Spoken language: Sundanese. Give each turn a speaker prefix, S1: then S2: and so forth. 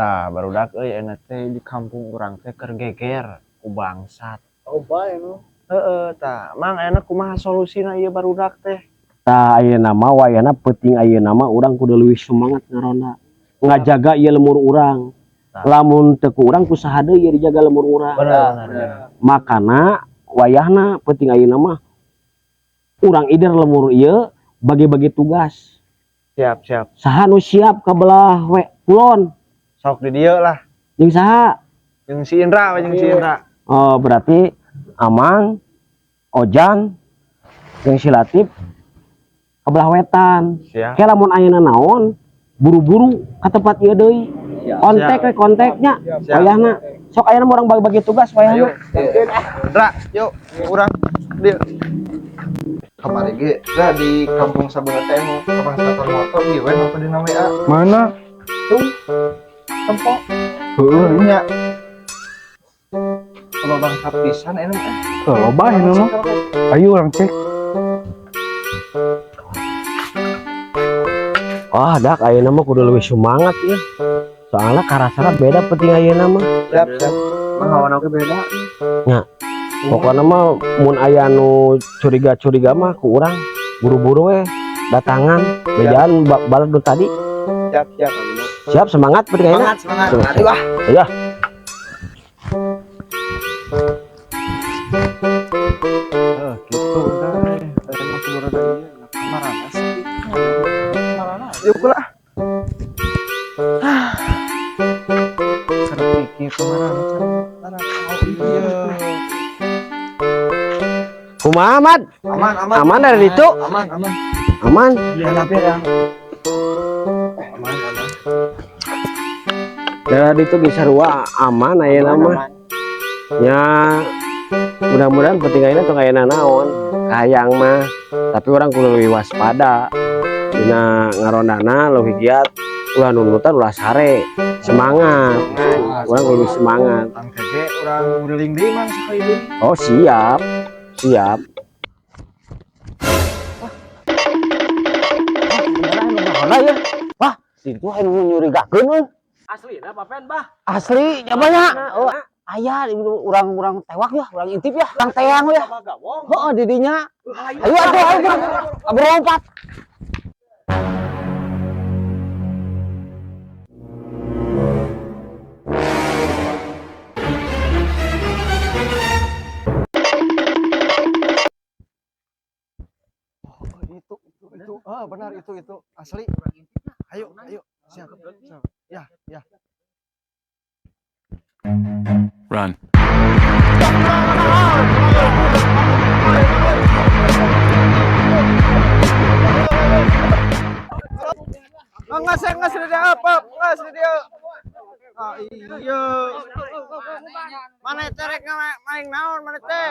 S1: Tah barudak euy ayeuna teh di kampung urang teh keur geger ku bangsat.
S2: Oh, bae nu.
S1: Heeh, tah Mang ayeuna kumaha solusina ieu barudak teh?
S3: Tah ayeuna mah wayahna peuting ayeuna mah urang kudu leuwih semangat ngaronda. Ngajaga ieu lemur urang. Lamun teu ku urang ku saha deui ieu dijaga lemur urang.
S1: Bener, bener.
S3: Makana wayahna peuting ayeuna mah urang ider lemur ieu bagi-bagi tugas.
S1: Siap, siap.
S3: Saha nu siap ka belah we kulon?
S1: Sok di dieu lah.
S3: Jeung saha?
S1: Jeung si Indra, we jeung si Indra.
S3: Oh, berarti Amang, Ojan, jeung si Latif ka belah wetan.
S1: Siap.
S3: Ke lamun ayeuna naon, buru-buru ka tempat ieu deui. Kontak we kontaknya.
S1: Siap.
S3: Wayahna. Sok ayeuna mah urang bagi-bagi tugas wayahna.
S1: Ayo.
S2: Indra, yuk urang dieu. Kamari ge da di kampung sabelah teh nu kabangsatan motor ieu we apa dina WA.
S4: Mana?
S2: Tuh. Tempo.
S4: Heeh,
S2: Nya. Loba bangsat pisan ayeuna mah.
S4: Heuh, loba ayeuna mah. Ayo urang cek.
S3: Wah, dak ayeuna mah kudu leuwih semangat ya. Soalnya karasana beda penting ayeuna mah.
S2: Siap, siap. Mah hawana oge beda.
S3: Nya. Pokokna mah mun aya nu curiga-curiga mah ku urang buru-buru we datangan bejaan balad nu tadi.
S2: Siap, siap.
S3: Siap, semangat penting ayeuna.
S2: Semangat, semangat. Aduh, ah.
S3: Iya.
S2: Heuh, kitu teh. Tadi mah kudu rada ieu, nah, kamarana sepi. Kamarana. Yuk lah. Cara pikir kamarana, cara tahu ieu.
S3: Kumaha, Mat?
S2: Aman, aman.
S3: Aman dari itu?
S2: Aman, aman.
S3: Aman.
S2: Lihat apa ya? Aman, aman.
S3: Dari itu bisa sarua aman ayeuna mah. Ya, mudah-mudahan penting ayeuna tong aya naon. Kahayang mah, tapi orang kudu leuwih waspada. Dina ngarondana leuwih giat, ulah nundutan ulah sare. Semangat. Urang kudu semangat.
S2: Angke ge urang nguriling deui Mang sakali deui.
S3: Oh, siap. Siap.
S5: Wah, ya. Wah, situ anu nyurigakeun euy.
S3: Aslina Pak Pen, Bah.
S5: Asli nya banyak. Oh, aya urang-urang tewak ya, urang intip ya, urang teang ya. Heeh, di dinya. Ayo atuh, ayo berlompat.
S2: Itu, itu, itu. Ah, benar itu, itu. Asli. Ayo, ayo. Siap, siap. Ya, ya.
S6: Run.
S2: Enggak, saya enggak sudah apa, enggak sudah dia. Ah, iya.
S1: Mana teh rek main naon mana teh?